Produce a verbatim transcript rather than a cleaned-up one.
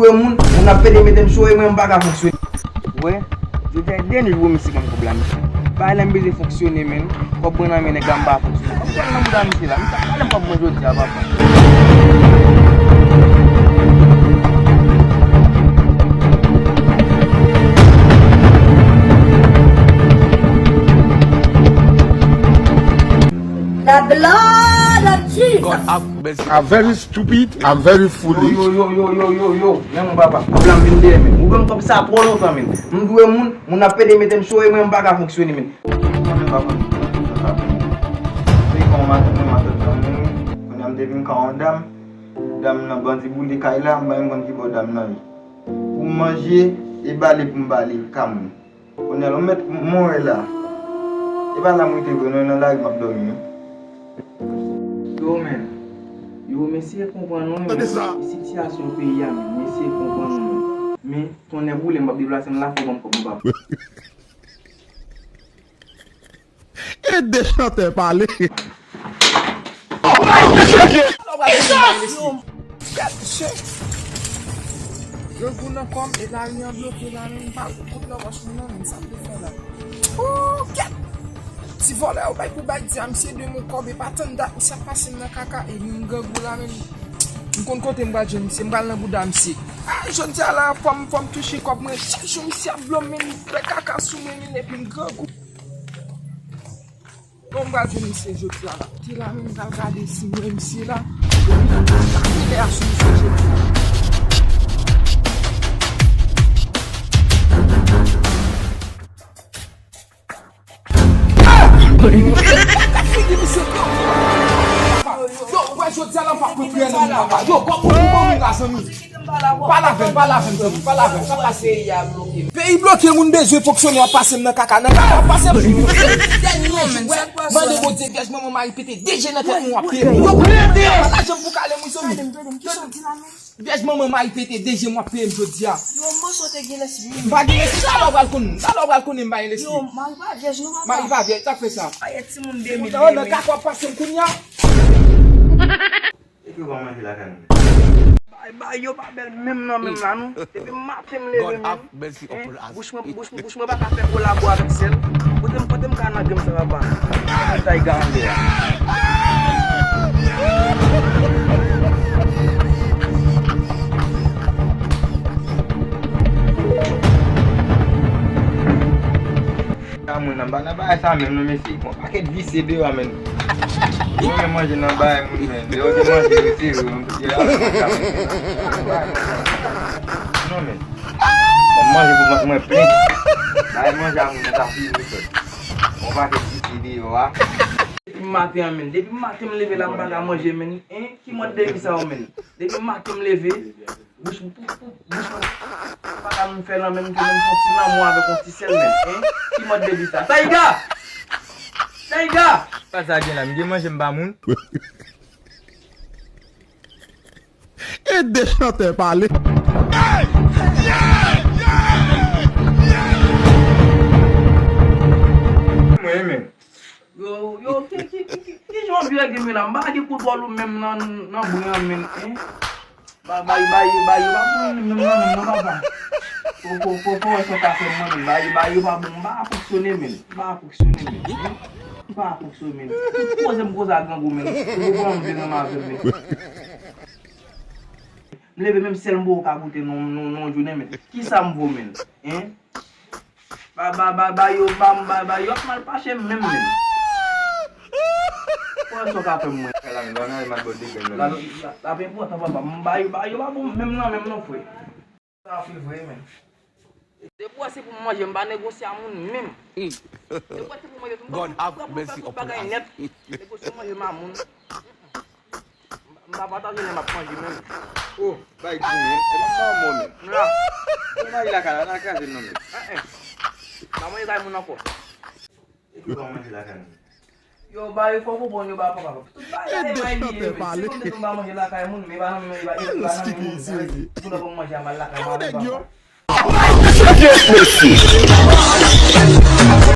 Dwe moun, moun ap pede mete m sou e mwen m pa ka fonksyone. Ou wè, jodi a e dènye jou pou misye ban m kòb la, mesye. Bagay la m bezwen fonksyone, men kòb mwen nan men nèg la m pa fonksyone. Kòb pral nan bouda misye la, misye ap pale m kòb mwen jodi a, papa. The blood of Jesus. God have mercy. I'm very stupid, I'm very foolish. Yo, yo, yo, yo, yo, yo, yo, men mon papa, kòb la m vin dèyè, men. Ou ban m kòb sa twò lontan, men. M dwe moun, moun ap pede mete m sou e mwen m pa ka fonksyone, men. Mwen menm pa konn ki kote sa ka fini. Se kon matant mwen, matant mwen mouri. Kounye a m te vin ka yon dam. Dam nan bandi boule kay la, m pa menm konn ki bò dam nan ye. Pou m manje, e bale pou m bale ka moun. Kounye a la, ou mèt m wè la. E pa la m rete vre non, e nan lari m ap dòmi wi. Yo, men. Yo, m eseye konprann wi, men. Tande sa. Sitiyasyon peyi a, men. M eseye konprann wi, men. Men, tonnè boule m, m ap deplase m la, fò ban m kòb m papa. E de chantè pale. Yo, gad, mesye. Grangou nan kò m, e lari an bloke la, men m pa kout nan wòch mwen non, men sa m te fè la. Ooh, gad! Ti vòlè yo bay pou bay, di a misye de mon kòb, e pa tann dat, misye ap pase m nan kaka, e m grangou la, men m konn kote m pral jwenn misye, m pral nan bouda misye. Ah, jodi a la, fò m, fò m touche kòb mwen, chak jou misye ap blo m, men m fè kaka sou mwen, men epi m grangou. Bon, m pral jwenn misye jodi a la. Te la menm m pral gade si m wè misye la. Epi m pral tape dèyè sou misye jodi a. Gad figi misye, yo. Yo, ou wè jodi a la m pa pran priyè nan men papa. Yo, kòb mwen pou mwen la, zanmi. Pale avè m, pale avè m, zanmi, pale avè m, sa pase? Peyi bloke, moun bezwen fonksyone, w ap pase m nan kaka, nan kaka, w ap pase m. Dènye jou, wè, mande Bondye, vyèj manman mari pete de je nan tèt mwen, w ap peye m. Yo, pete, pa lajan m pou kale m, wi, zanmi. Vyèj manman mari pete de je m, w ap peye m jodi a. Yo, m panse w te gen lespri. M pa gen lespri, talè w pral konnen, talè w pral konnen m pa gen lespri. Yo, mari pa vyèj, non, papa. Mari pa vyèj, sa k fè sa? Ayè, timoun de mil. Nan kaka, w ap pase m kounye a. Epi w pa manje lakay mwen. Bay, bay yo pa bèl menm nan menm la non. Depi maten m leve menm, bouch mwen, bouch, bouch mwen pa ka fè kolabo avèk sèl. Kote m, kote m ka nan game sa papa? Tayga anlè a. A moun nan pa nan bagay sa menm non mesye. Yon pakèt visye deyò a menm. Mwen menm manje nan bagay moun menm. Lè yo te manje retire yo, m te di a. Non menm. Mwen manje pou vant mwen plen. Bagay manje a moun nan ta fini frè. Yon pakèt visye deyò a. Depi maten an menm. Depi maten m leve la m pa ka manje menm. Hein? Ki mòd de vi sa yo menm? Depi maten m leve. Bouch, pou, pou, bouch mwen pa ka menm fè lanmè, m te menm fè yon ti lanmou avèk yon ti sèl menm, hein? Ki mòd de vi sa? Tayga! Tayga! Pa sa gen la, m gen manje m pa moun. E de chantè pale. Mwen menm. Yo, yo, ki, ki, ki, ki, ki jan w ap vye la? M pa gen kontwòl ou menm nan, nan bri an menm, hein? Ba, ba, ba, ba, yo pa pou menm nan menm non, papa. Fò, fò, fò, fò wè sa w ka fè mwen menm. Ba, ba, yo pa bon, m pa fonksyone menm. M pa fonksyone menm, hein? M pa fonksyone menm. Tout koze m koze a grangou menm. Ou konprann m vin anm avè m menm. M leve menm sèl m poko ka goute non, non, non, jounen menm. Kisa m vo menm? Hein? Ba, ba, ba, ba yo, ba, ba, ba yo ap mal pache m menm, menm. Kòman sa w ka fè m mwen? Kay la menm, ba nan mal bòt de grenn nan. La, la, la, la, pa enpòtan, papa. M ba yo, ba yo pa bon menm nan menm non, frè. Sa fè vre, menm. Depi w wè se pou m manje, m pa negosye a moun menm. Depi w wè se pou manje, m pran pou fè tout bagay nèt. Negosye manje m a moun. M pa pataje lè m ap manje menm. Oh, bay pou mwen. E pa m ba w mò menm. La. Bon, bay lakay la, nan kraze m nan menm. Eh, eh. Pa manje kay moun ankò. Epi w pa manje lakay moun. Yo, bay fò konprann yo ba papa. Tout bagay bay li ye, men. Se kòm si m pa manje lakay moun, men pa nan men, pa nan men moun. Pou nan manje a mal lakay moun, papa.